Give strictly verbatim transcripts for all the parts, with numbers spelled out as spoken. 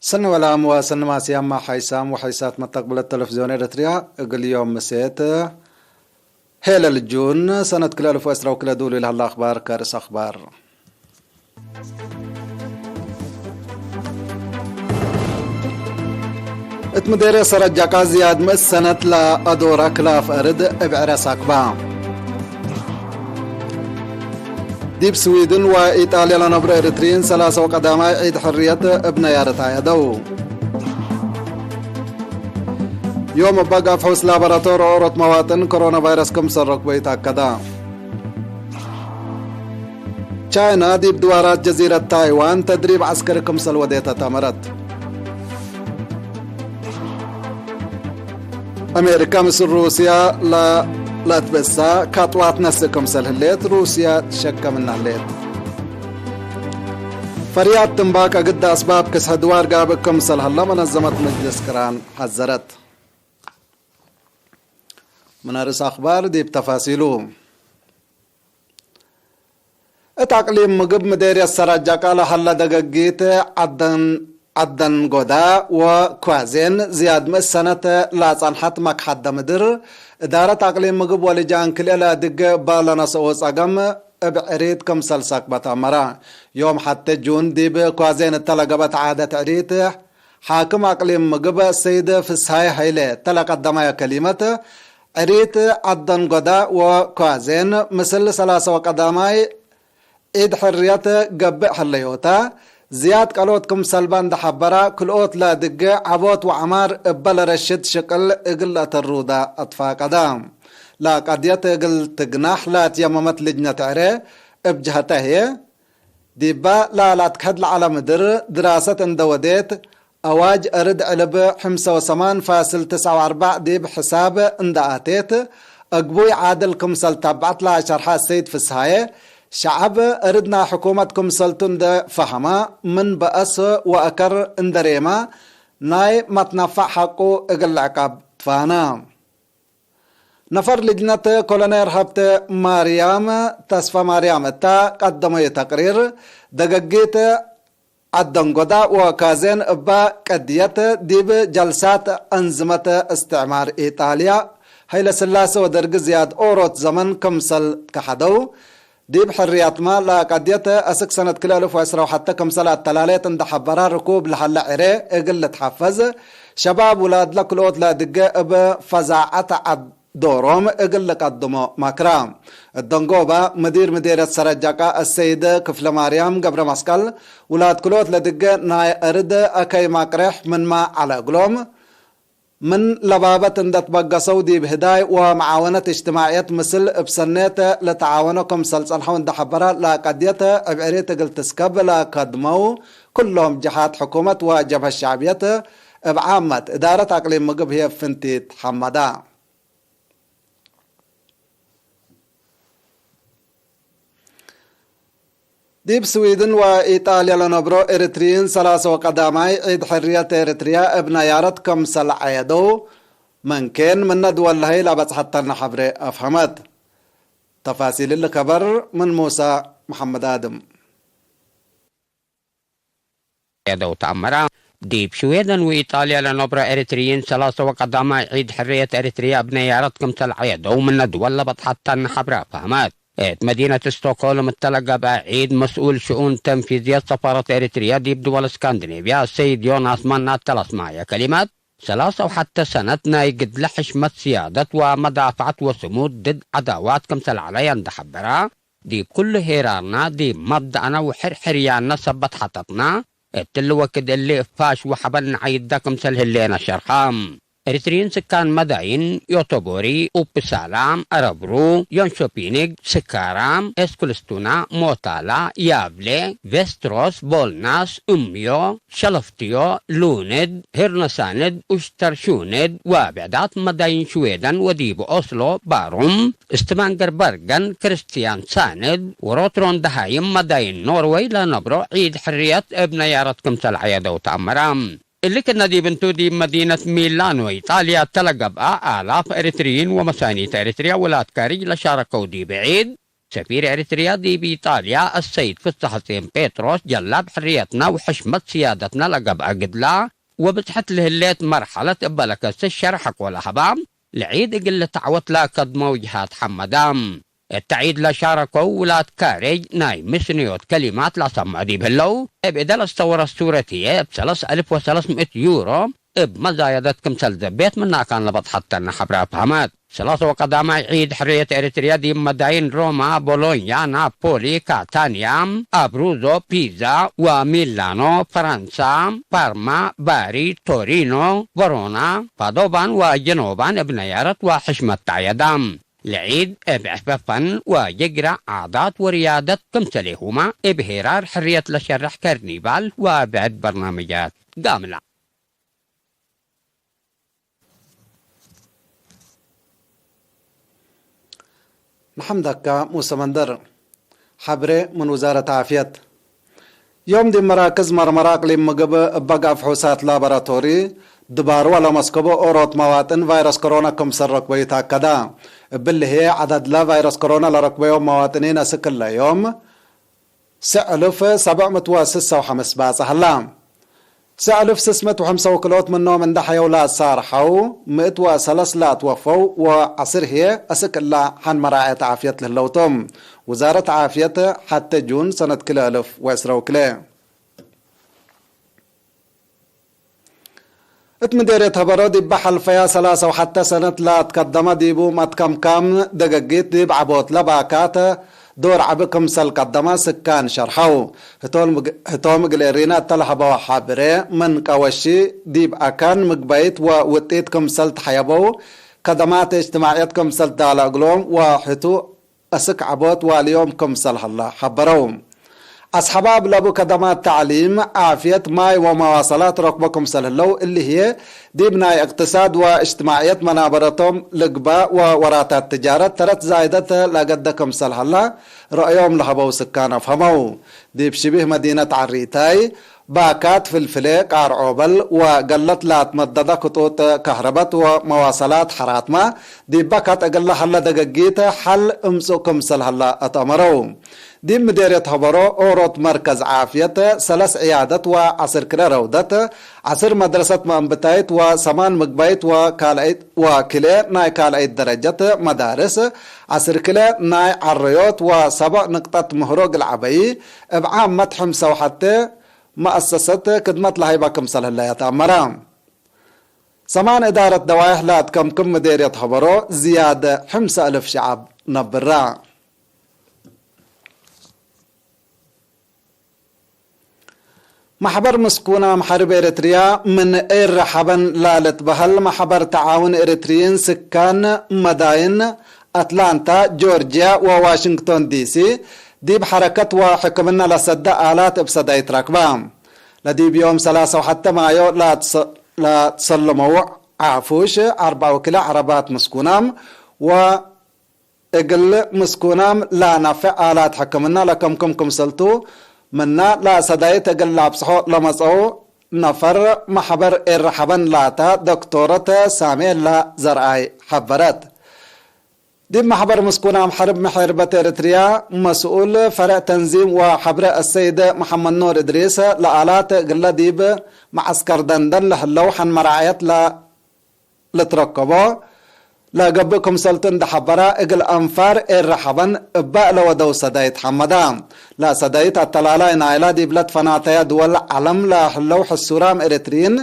ሰኒ ወላም ወሰኒ ማስያም ሐይሳም ወሐይሳት መተቅብለት ተለፍዝዮን ኤረትርያ፣ እግል ዮም ምሴት ሄለል ጁን ሰነት ክልኤ አልፍ ወዕስራ ወክልኤ ዱሉ ለሀለ አኽባር ከርእስ አኽባር። እት ምዴርየት ሰረጃቃ ዝያድ ምእት ሰነት ለአዶረ ክላፍ አርድ እብ ዕረ ሳክባ። ዲብ ስዊድን ወኢጣልያ ለነብሮ ኤሪትርይን ሰላሰ ወቀዳማይ ዒድ ሕርየት እብ ነያረት አየደው። ዮም እበ ጋፍሑስ ላቦራቶር ኦሮት መዋጥን ኮሮና ቫይረስ ክምሰል ረክቦ ኢተአከደ። ቻይና ዲብ ድዋራት ጀዚረት ታይዋን ተድሪብ ዐስከሪ ክምሰል ወዴተ ተአመረት። አሜሪካ ምስል ሩስያ ለ-፣ ለአትበሳ ካጥዋት ነስእ ክምሰል ህሌት ሩስያ ትሸከ ምነ ህሌት። ፈርያት ትንባክ እግድ አስባብ ክስሐ ድዋር ጋብእ ክምሰል ሀለ መነዘመት መጅልስ ቅራን ሐዘረት። ምን አርእስ አኽባር ዲብ ተፋሲሉ። እት አቅሊም ምግብ ምዴርየት ሰራጃቃ ለሀለ ደገጊት ዐደን፣ ዐደንጎዳ ወኳዜን ዝያድ ምእት ሰነት ለጸንሐት መክሐደ ምድር፣ እዳረት አቅሊም ምግብ ወልጃን ክልኤ ለድጌ እበ ለነስኦ ጸገም እብ ዕሪት ክምሰል ሰክበት አመረ። ዮም ሐቴ ጁን ዲብ ኳዜን እተ ለገብአት ዓደት ዕሪት፣ ሓክም አቅሊም ምግብ ሰይድ ፍስሃይ ሀይሌ እተ ለቀደመየ ከሊመት፣ ዕሪት ዐደንጎዳ ወኳዜን ምስል ሰላሰ ወቀዳማይ ዒድ ሕርየት ገብእ ሀለዮተ፣ ዝያድ ቀሎት ክምሰልበ እንዴ ሐበረ፣ ክልኦት ለድጌ ዐቦት ወዐማር እበ ለረሽድ ሽቅል እግል ለአተሩደ አትፋቀደ። ለቀድየት እግል ትግናሕ ለትየመመት ልጅነት ዕሬ እብ ጀሀተ ህዬ፣ ዲበ ለለአትክሐድ ለዐለ ምድር ድራሰት እንዴ ወዴት፣ አዋጅ አርድ ዕልብ ሐምሳ ወሰማን ፋስል ትስዓ ወአርበዕ ዲብ ሕሳብ እንዴ አቴት፣ አግቡይ ዓድል ክምሰል ተብዐት ለአሸርሐ ሰይድ ፍስሃየ፣ ሸዐብ አርድ ናይ ሕኩመት ክምሰልቱ እንዴ ፈሀመ፣ ምን በአስ ወአከር እንዴ ሬመ፣ ናይ መትነፈዕ ሐቁ እግል ልዕቀብ ትፋነ። ነፈር ልጅነት ኮሎኔል ሀብተ ማርያም ተስፋ ማርያም እተ ቀደመዩ ተቅሪር፣ ደገጊት ዐደንጎዳ ወካዜን እበ ቀድየት ዲብ ጀልሳት አንዝመት እስትዕማር ኢጣልያ፣ ሀይለስላሴ ወደርግ ዝያድ ኦሮት ዘመን ክምሰል ከሐደው፣ ዲብ ሕርያትመ ለቀድየት አስክ ሰነት ክልኤ አልፍ ወዕስራ ወሐተ ክምሰል አተላሌት እንዴ ሐበረ፣ ርኩብ ለሀለ ዕሬ እግል ልትሐፈዝ፣ ሸባብ ውላድለ ክልኦት ለድጌ እብ ፈዛዐት ዐድ ዶሮም እግል ልቀድሞ መክረ። እት ደንጎበ፣ ምዲር ምዴርየት ሰረጃቃ አሰይድ ክፍለማርያም ገብረመስቀል፣ ውላድ ክልኦት ለድጌ ናይ አርድ አከይ መቅሬሕ ምንመ ዐለ እግሎም፣ ምን ለባበት እንዴ ትበገሰው ዲብ ህዳይ ወመዓወነት እጅትማዕየት ምስል እብ ሰኔት ለተዓወኖ ክምሰል ጸንሐው እንዴ ሐበረ፣ ለቀድየት እብ ዕሪት እግል ትስከብ ለከድመው ኩሎም ጀሃት ሕኩመት ወጀብሀት ሸዕብየት እብ ዓመት እዳረት አቅሊም ምግብ ህዬ ፍንቲት ሐመደ። ዲብ ስዊድን ወኢጣልያ ለነብሮ ኤሪትርይን ሰላሰ ወቀዳማይ ዒድ ሕርየት ኤሪትርያ እብ ነያረት ክምሰል ዐየደው፣ መንኬን ምነ ድወል ለሀይ ለበጽሐተነ ሐብሬ አፍሀመት። ተፋሲል እሊ ከበር ምን ሙሰ መሐመድ አድም። ዔደው ተአመረ። ዲብ ሽዌደን ወኢጣልያ ለነብረ ኤሪትርይን ሰላሰ ወቀዳማይ ዒድ ሕርየት ኤሪትርያ እብ ነያረት ክምሰል ዐየደው ምነ ድወል ለበጽሐተነ ሐብረ ፈህመት። እት መዲነት ስቶክሆልም እተ ለገብአ ዒድ መስኡል ሽኡን ተንፊዝየት ሰፋረት ኤሪትርያ ዲብ ድወል እስካንዲኔቭያ ሰይድ ዮናስ ማናተ ለአስመዐየ ከሊመት፣ ሰላሰ ወሐተ ሰነት ናይ ግድለ ሕሽመት፣ ስያደት ወመዳፈዐት ወስሙድ ድድ ዐዳዋት ክምሰል ዐለ እንዴ ሐበረ፣ ዲብ ኩሉ ሄራርነ ዲብ መብደእነ ወሕርሕርያነ ሰበት ሐጠጥነ፣ እትሊ ወክድ እሊ እብ ፋሽ ወሐበን ነዐይደ ክምሰል ህሌነ ሸርሐ። ኤሪትርይን ስካን መዳይን ዮቶቦሪ፣ ኡፕሳላ፣ አረብሩ፣ ዮንሾፒንግ፣ ስካራ፣ ኤስኩልስቱና፣ ሞታላ፣ ያቭሌ፣ ቬስትሮስ፣ ቦልናስ፣ እምዮ፣ ሸለፍትዮ፣ ሉንድ፣ ሂርነሳንድ፣ ኡሽተርሹንድ ወብዕዳት መዳይን ሽዌደን ወዲብ ኦስሎ፣ ባሩም፣ ስትቫንገር በርገን፣ ክርስትያንሳንድ ወሮትሮንድ ሃይም መዳይን ኖርወይ ለነብሮ ዒድ ሕርየት እብ ነያረት ክምሰል ዐየደው ተአመረ። እሊ ክእነ ዲብ እንቱ፣ ዲብ መዲነት ሚላኖ ኢጣልያ እተ ለገብአ አላፍ ኤሪትርይን ወመሳኒት ኤሪትርያ ውላድ ካርጅ ለሻረከው ዲብ ዒድ፣ ሰፊር ኤሪትርያ ዲብ ኢጣልያ አሰይድ ፍሳሐጼን ጴጥሮስ፣ ጀላብ ሕርየትና ወሕሽመት ስያደትና ለገብአ ግድላ ወብጽሐት ለህሌት መርሐለት እበ ለከስስ ሸርሐ ኮለ ሀባ፣ ለዒድ እግል ልትዐወት ለከድመው ጅሃት ሐመዳ። እተ ዒድ ለሻረከው ውላድ ካሬጅ ናይ ምስንዮት ከሊማት ለአሰምዐ ዲብ ህለው፣ እብ እደ ለአስተወረት ሱረት ህዬ እብ ሰለስ አልፍ ወሰለስ ምእት ዩሮ እብ መዛየደት ክምሰል ዘቤት ምነ አካን ለበጽሐት ተነ ሐብረ አፍሀመት። ሰላሰ ወቀዳማይ ዒድ ሕርየት ኤሪትርያ ዲብ መዳይን ሮማ፣ ቦሎኛ፣ ናፖሊ፣ ካታንያ፣ አብሩዞ፣ ፒዛ ወሚላኖ፣ ፈረንሳ፣ ፓርማ፣ ባሪ፣ ቶሪኖ፣ ቨሮና፣ ፓዶቫን ወጀኖቫን እብ ነያረት ወሕሽመት ተዐየዳ። ለዒድ እብ ዕፈፈን ወጅግረ ዓዳት ወርያደት ክምሰሌሁመ እብ ሄራር ሕርየት ለሸርሕ ከርኒቫል ወብዕድ በርናምጃት ጋምላ። ነሐምደከ ሙሰ መንደር። ሐብሬ ምን ውዛረት ዓፍየት። ዮም ዲብ መራክዝ መርመራ አቅሊም ምግብ እበ ጋፍ ሑሳት ላቦራቶሪ ድባርወ ለመስከቦ ኦሮት መዋጥን ቫይረስ ኮሮና ክምሰል ረክበዩ ተአከደ። እብሊ ህዬ ዐደድለ ቫይረስ ኮሮና ለረክበዮም መዋጥኒን እስክ እለ ዮም ሰዕ እልፍ ሰብዕ ምእት ወስሳ ወሐምስ ባጽሕ ሀላ። ሰዕ እልፍ ስስ ምእት ወሐምሳ ወክልኦት ምኖም እንዴ ሐየው ለአሳርሐው፣ ምእት ወሰለስ ለአትወፈው ወዐስር ህዬ አስክ እለ ሐን መራዐየት ዓፍየት ለህለው ቱ። ውዛረት ዓፍየት ሐቴ ጁን ሰነት ክልኤ እልፍ ወዕስራ ወክልኤ። እት ምዴርየት ሀበሮ ዲበ ሐልፈያ ሰላሰ ወሐተ ሰነት ለአትከደመ ዲቡ መትከምካም ደገጊት ዲብ ዐቦት ለባካት ዶር ዐቢ ክምሰል ቀደመ ስካን ሸርሐው። ህቶም እግ-፣ ህቶም እግል ኤሪና እተ ለሀበው ሐብሬ፣ ምን ቀወሺ ዲብ አካን ምግባይት ወውጢት ክምሰል ተሐየበው፣ ከደማት እጅትማዕየት ክምሰል ትዳለ እግሎም ወሕቱ አስክ ዐቦት ዋልዮም ክምሰል ሀለ ሐበረው። አስሐባብ ለቡ ከደማት ተዕሊም፣ ዓፍየት፣ ማይ ወመዋሰላት ረክቦ ክምሰል ህለው፣ እሊ ህዬ ዲብ ናይ እቅትሳድ ወእጅትማዕየት መናበረቶም ልግባእ ወወራታት ትጃረት ተረት ዛይደት ለገደ ክምሰል ሀላ ረአዮም ለሀበው ስካን አፍሀመው። ዲብ ሽቢህ መዲነት ዐሪታይ፣ ባካት ፍልፍሌ፣ ቃር ዖበል ወገለት ለአትመደደ ክጡጥ ከህረበት ወመዋሰላት ሐራትመ፣ ዲብ ባካት እግል ለሀለ ደገጊት ሐል እምጽኡ ክምሰል ሀለ አትአመረው። ዲብ ምዴርየት ሀበሮ ኦሮት መርከዝ ዓፍየት ሰለስ ዕያደት ወዐስር ክለ ረውደት፣ ዐስር መድረሰት መአንብታይት ወሰማን ምግባይት ወካልአይት ወክልኤ ናይ ካልአይት ደረጀት መዳርስ፣ ዐስር ክልኤ ናይ ዐረዮት ወሰብዕ ንቅጠት ምህሮ እግል ዐበዪ፣ እብ ዓመት ሕምሰ ወሐቴ መአሰሰት ክድመት ለሀይባ ክምሰል ህለየ ተአመረ። ሰማን እዳረት ደዋይሕ ለአትከምክም ምዴርየት ሀበሮ ዝያድ ሕምሰ እልፍ ሸዐብ ነብራ። መሕበር ምስኩናም ሐርብ ኤረትርያ ምን ኤረ ሐበን ላልትበሀል መሕበር ተዓውን ኤረትርዪን ስካን መዳይን አትላንታ፣ ጆርጅያ ወዋሽንግቶን ዲሲ ዲብ ሐረከት ወሕክምና ለሰደ አላት እብ ሰዳይት ረክበ። ለዲብ ዮም ሰላሰ ወሐተ ማዮ ለአትሰ-፣ ለአትሰለመው ዓፉሽ አርበዕ ወክልኤ ዐረባት ምስኩናም ወ እግል ምስኩናም ለነፍዕ አላት ሕክምና ለከምክም ክምሰልቱ፣ ምና ለሰዳይት እግል ለአብጽሖ ለመጽአው ነፈር መሕበር ኤረ ሐበን ላተ ዶክቶረት ሳሜላ ዘርአይ ሐበረት። ዲብ መሕበር ምስኩናም ሐርብ መሕርበት ኤረትርያ መስኡል ፈርዕ ተንዚም ወሐብረ አሰይድ መሐመድ ኑር እድሪስ፣ ለአላት እግለ ዲብ መዐስከር ደንደን ለህለው ሐን መራዕየት ለ-፣ ልትረከቦ ለገብእ ክምሰልቱ እንዴ ሐበረ፣ እግል አንፋር ኤረ ሐበን እበ ለወደው ሰዳይት ሐመዳ። ለሰዳይት አተላላይ ናይላ ዲብለ ትፈናተየ ድወል ዐለም ለህለው ሕሱራም ኤረትርዪን፣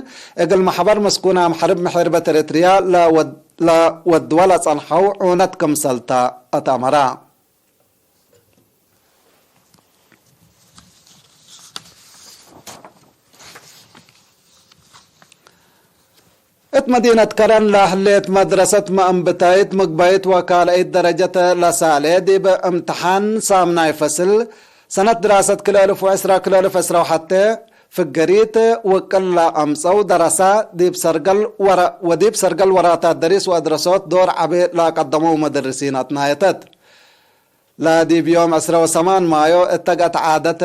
እግል መሕበር ምስኩናም ሐርብ መሕርበት ኤረትርያ ለወድ-፣ ለወድወ ለጸንሐው ዑነት ክምሰልተ አትአመራ። እት መዲነት ከረን ለህሌት መድረሰት መአንብታይት ምግባይት ወካልአይት ደረጀት ለሳሌ ዲብ እምትሓን ሳምናይ ፈስል ሰነት ድራሰት ክልኤ እልፍ ወዕስራ ክልኤ እልፍ ዕስራ ወሐቴ ፍገሪት ውቅል ለአምጸው ደረሳ ዲብ ሰርገል ወረ-፣ ወዲብ ሰርገል ወራታት ደሪስ ወአድረሶት ዶር ዐቢ ለቀደመው መደርሲን አትናየተት። ለዲብ ዮም ዕስራ ወሰማን ማዮ እተገት ዓደት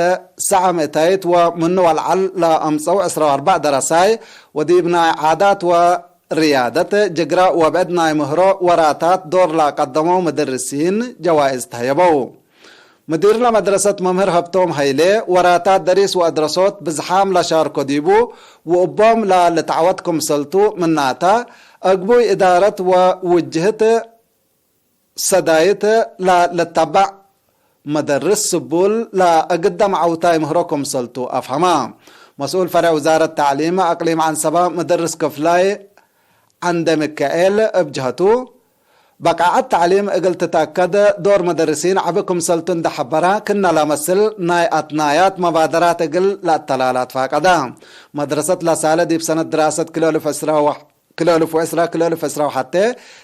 ሰዐም እታይት ወምኑ ወልዓል ለአምጸው ዕስራ ወአርበዕ ደረሳይ ወዲብ ናይ ዓዳት ወርያደት ጅግረ ወብዕድ ናይ ምህሮ ወራታት ዶር ለቀደመው ምድርሲን ጀዋእዝ ተህየበው። ምዲር ለመድረሰት መምህር ሀብቶም ሀይሌ፣ ወራታት ደሪስ ወአድረሶት ብዝሓም ለሻርኮ ዲቡ፣ ወእቦም ለልትዐወት ክምሰልቱ ምናተ፣ አግቡይ እዳረት ወውጅህት ሰዳይት ለልተበዕ መደርስ ስቡል ለእግደ መዐውታይ ምህሮ ክምሰልቱ አፍሀመ። መስኡል ፈሬዕ ውዛረት ተዕሊም አቅሊም ዐንሰበ መደርስ ክፍላይ ዐንደ ሚካኤል እብ ጀሀቱ፣ በቃዐት ተዕሊም እግል ትትአከድ ዶር መደርሲን ዐቢ ክምሰልቱ እንዴ ሐበረ፣ ክነ ለመስል ናይ አትናያት መባደራት እግል ለአተላላ ትፋቀደ። መድረሰት ለሳለ ዲብ ሰነት ድራሰት ክልኤ አልፍ ዕስራ ወ-፣ ክልኤ አልፍ ወዕስራ፣ ክልኤ አልፍ ዕስራ ወሐቴ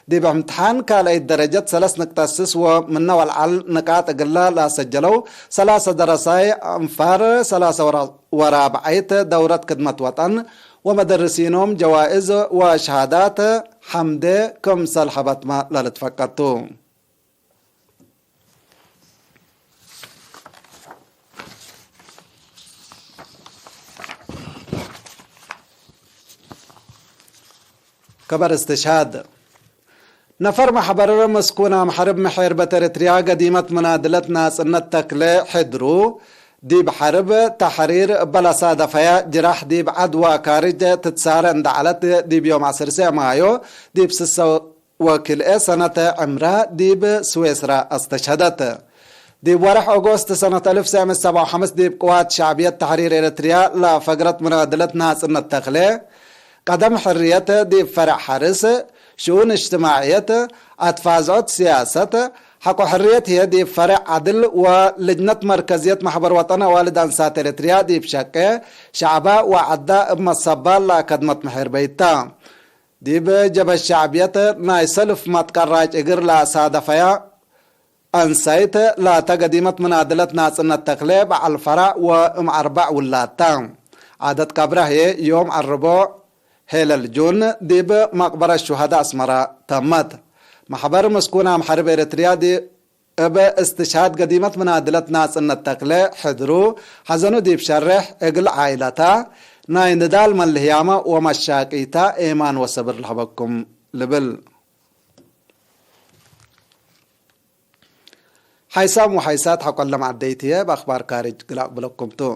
ዲብ እምትሓን ካልአይት ደረጀት ሰለስ ንቅጠ ስስ ወምነ ወለዐል ንቃጥ እግለ ለሰጀለው ሰላሰ ደረሳይ አንፋር ሰላሰ ወራ-፣ ወራብዐይት ደውረት ክድመት ወጠን ወመደርሲኖም ጀዋእዝ ወሸሃዳት ሐምዴ ክምሰል ሀበትመ ለልትፈቀድ ቱ። ከበር እስትሽሃድ። ነፈር መሕበር መስኩን አምሐርብ መ ሔርበት ኤረትርያ ገዲመት መናድለት ናጽነት ተክለ ሕድሩ፣ ዲብ ሐርብ ተሕሪር እበ ለሳደፈየ ጅራሕ ዲብ ዐድ ወካርጅ ትትሳረ እንደ ዐለት፣ ዲብ ዮም ዐስር ሰዕ ማዮ ዲብ ስሰ ወክልኤ ሰነት ዕምረ ዲብ ስዌስራ አስተሽሀደት። ዲብ ወርሕ ኦጎስት ሰነት አልፍ ሰዕ ምእት ሰብዓ ወሐምስ ዲብ ቅዋት ሸዕብየት ተሕሪር ኤረትርያ ለፈግረት መናድለት ናጽነት ተክለ፣ ቀደም ሕርየት ዲብ ፈረዕ ሐርስ፣ ሽኡን እጅትማዕየት፣ አትፋዝዖት ስያሰት፣ ሐቆ ሕርየት ህዬ ዲብ ፈረዕ ዐድል ወልጅነት መርከዝየት መሕበር ወጠን አዋልድ አንሳት ኤረትርያ ዲብ ሸቄ ሸዕበ ወዐዳ እብ መሰባል ለአከድመት መ ሔርበይት ተ። ዲብ ጀብሀት ሸዕብየት ናይ ሰልፍ መትቀራጭ እግር ለአሳደፈያ አንሳይት ላተ ገዲመት መናድለት ናጽነት ተክሌ በዐል ፈራዕ ወእም አርበዕ ውላድ ተ። ዓደት ቀብረ ህዬ ዮም አርቦዕ ሔለል ጁን ዲብ መቅበረት ሹሀዳ አስመረ ተመት። መሕበር ምስኩን አምሐርብ ኤረትርያ ዲ-፣ እብ እስትሽሃድ ገዲመት መናድለት ናጽነት ተክለ ሕድሩ ሐዘኑ ዲብ ሸሬሕ፣ እግል ዓኢለተ ናይ ንዳል መልህያመ ወመሻቂተ ኤማን ወሰብር ለሀበኩም ልብል። ሓይሳም ወሓይሳት ሐቆለ መዐደይት ህዬ፣ እብ አክባር ካርጅ ግል አቅብለኩም ቱ።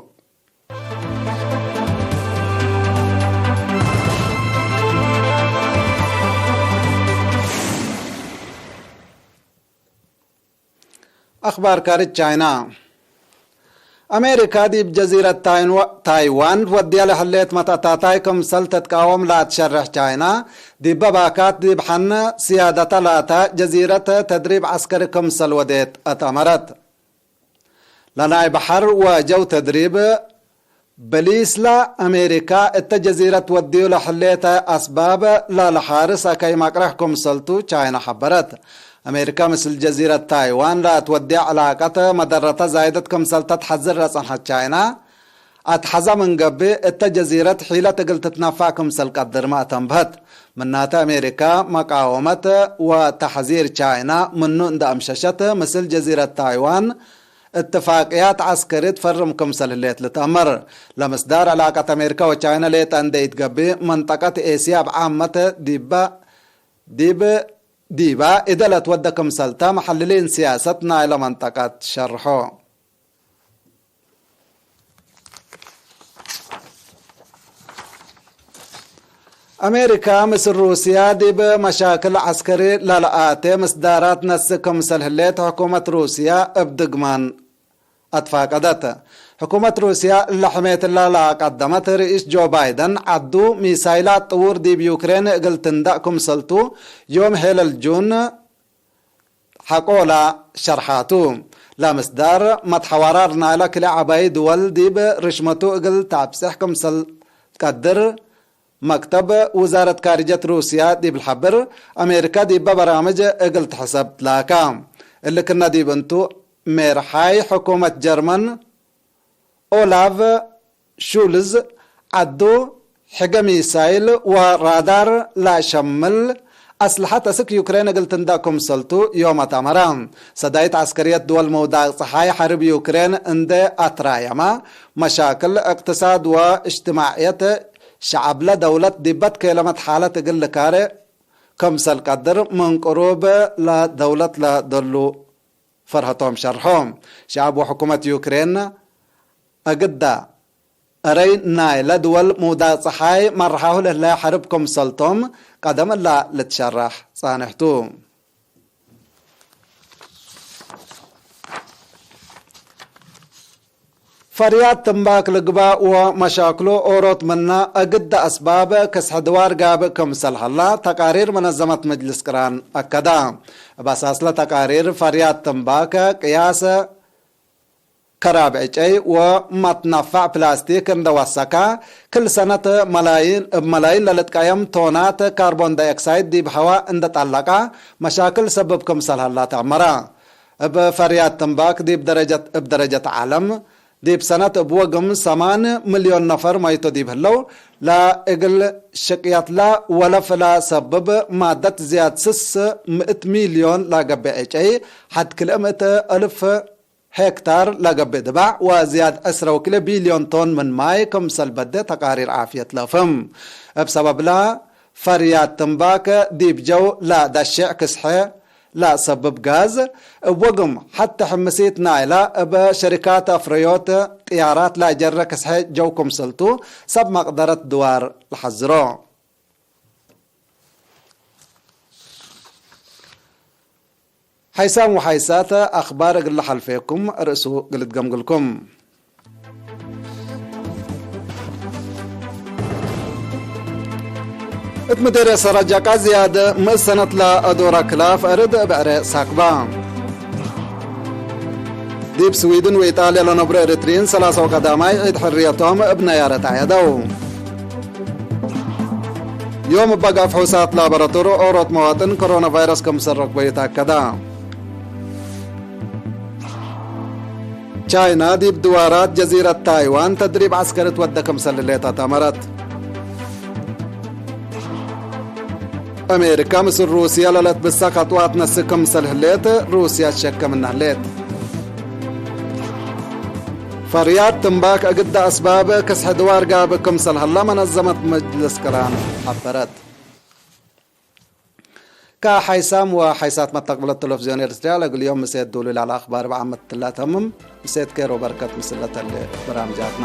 አክባር ካርጅ ቻይና። አሜሪካ ዲብ ጀዚረት ታይንዋ-፣ ታይዋን ወድያ ለህሌት መትአታታይ ክምሰል ትትቃወም ለአትሸርሕ ቻይና፣ ዲበ ባካት ዲብ ሐነ ስያደተ ላተ ጀዚረት ተድሪብ ዐስከሪ ክምሰል ወዴት አትአመረት። ለናይ በሐር ወጀው ተድሪብ በሊስላ አሜሪካ እተ ጀዚረት ወድዩ ለህሌተ አስባብ ለለሓርስ አከይ መቅረሕ ክምሰልቱ ቻይና ሐበረት። አሜሪካ ምስል ጀዚረት ታይዋን ለአትወድያ ዕላቀት መደረተ ዛይደት ክምሰልተ ተሐዝር ለጸንሐት ቻይና፣ አትሐዛ ምን ገብእ እተ ጀዚረት ሒለት እግል ትትነፋዕ ክምሰል ቀድርመ አተንብሀት። ምናተ አሜሪካ መቃወመት ወተሐዚር ቻይና ምኑ እንደ አምሸሸት፣ ምስል ጀዚረት ታይዋን እትፋቅያት ዐስከርየት ፈርም ክምሰል ህሌት ልትአመር። ለምስዳር ዕላቀት አሜሪካ ወቻይና ሌጠ እንዴ ኢትገብእ፣ መንጠቀት ኤስያ እብ ዓመት ዲበ፣ ዲብ፣ ዲባ እደ ለትወደ ክምሰልተ፣ መሐልሊን ስያሰት ናይለ መንጠቀት ሸርሖ። አሜሪካ ምስል ሩስያ ዲብ መሻክል ዐስከሪ ለለአቴ ምስዳራት ነስእ ክምሰል ህሌት ሕኩመት ሩስያ እብ ድግማን አትፋቀደት። ሕኩመት ሩስያ እለ ሕሜትላ ለአቀደመት፣ ርኢስ ጆ ባይደን ዐዱ ሚሳይላት ጥዉር ዲብ ዩክሬን እግል ትንደእ ክምሰልቱ ዮም ሔለል ጁን ሐቆላ ሸርሓቱ። ለምስዳር መትሐዋራር ናይለ ክልኤ ዐባይ ድወል ዲብ ርሽመቱ እግል ተአብጽሕ ክምሰል ትቀድር መክተብ ውዛረት ካርጀት ሩስያ ዲብ ለሐብር፣ አሜሪካ ዲበ በራምጅ እግል ትሕሰብ ትላካ። እሊ ክነ ዲብ እንቱ፣ ሜርሓይ ሕኩመት ጀርመን ኦላፍ ሹልዝ ዐዱ ሕገ ሚሳይል ወራዳር ለአሸምል አስልሐት አስክ ዩክሬን እግል ትንደእ ክምሰልቱ ዮም አትአመረ። ሰዳይት ዐስከርየት ድወል ምውዳቅ ጸሓይ ሐርብ ዩክሬን እንዴ አትራየመ፣ መሻክል እቅትሳድ ወእጅትማዕየት ሸዐብለ ደውለት ዲበ ትኬለመት ሓለት እግል ልካሬ ክምሰል ቀድር ምን ቅሩብ ለደውለት ለደሉ ፈርሀቶም ሸርሖ። ሸዐብ ወሕኩመት ዩክሬን እግዳ እረይ ናይለ ድወል ምውዳቅ ጸሓይ መርሓሁ ለህለ ሐርብ ክምሰልቶም ቀደም እላ ልትሸረሕ ጻንሕቱ። ፈርያት ትንባክ ልግባእ ወመሻክሉ ኦሮት ምነ እግድ አስባብ ክስሕ ድዋር ጋብእ ክምሰል ሀላ ተቃሪር መነዘመት መጅልስ ቅራን አከዳ። እብ አሳስለ ተቃሪር ፈርያት ትንባክ ቅያስ ከራብ ዕጨይ ወመትነፈዕ ፕላስቲክ እንደ ወሰከ፣ ክል ሰነት መላይን፣ እብ መላይን ለልትቀየም ቶናት ካርቦን ዳይኦክሳይድ ዲብ ሀዋ እንደ ጠለቀ መሻክል ሰብብ ክምሰል ሀላ ተአመረ። እብ ፈርያት ትንባክ ዲብ ደረጀት፣ እብ ደረጀት ዓለም፣ ዲብ ሰነት እብ ወግም ሰማን ምልዮን ነፈር መይቶ ዲብ ህለው፣ ለእግል ሽቅየትለ ወለፍ ለሰብብ ማደት ዝያድ ስስ ምእት ሚልዮን ለገብእ ዕጨይ፣ ሐድ ክልኤ ምእት እልፍ ሄክታር ለገብእ ድባዕ ወዝያድ ዕስረ ወክልኤ ቢልዮን ቶን ምን ማይ ክምሰል በደ ተቃሪር ዓፍየት ለፍህም። እብ ሰበብለ ፈርያት ትንባክ ዲብ ጀው ለደሼዕ ክስሐ ለሰብብ ጋዝ፣ እብ ወግም ሐተ ሕምሲት ናይለ እብ ሸሪካት አፍረዮት ጥያራት ለአጀረ ክስሐ ጀው ክምሰልቱ ሰብ መቅደረት ድዋር ለሐዝሮ። ሐይሳም ወሐይሳት አኽባር እግል ለሐልፌኩም ርእሱ እግል እትገምግልኩም። እት ምዴርየት ሰረጀቃ ዝያድ ምእት ሰነት ለአዶረ ክላፍ አርድ እብ ዕሬ ሳክባ። ዲብ ስዊድን ወኢጣልያ ለነብሮ ኤሪትሪን ሰላሳው ቀዳማይ ዒድ ሕርየቶም እብ ነያረት አዕየደው። ዮም እበ ጋፍ ሑሳት ላቦራቶሪ ኦሮት መዋጥን ኮሮና ቫይረስ ክምሰል ረክበዩ ተአከዳ። ቻይና ዲብ ድዋራት ጀዚረት ታይዋን ተድሪብ ዐስከሪ ትወደ ክምሰል ህሌት አተመረት። አሜሪካ ምስል ሩስያ ለለትብሰ ከጥዋት ነስእ ክምሰል ህሌት ሩስያ ትሸከ ምነ ህሌት። ፈርያት ትንባክ እግደ አስባብ ክስሕ ድዋር ጋብእ ክምሰል ሀላ መነዘመት መጅልስ ቅራን ሐበረት። ከሐይሳም ወሐይሳት መተቅብለት ቴሌቪዝዮን ኤርትርያ ለእግል ዮም ምሴት ዱሉል ዐለ አኽባር እብ ዓመት ትላ ተምም። ምሴት ኬር ወበርከት ምስለ ተሌ በራምጃትና።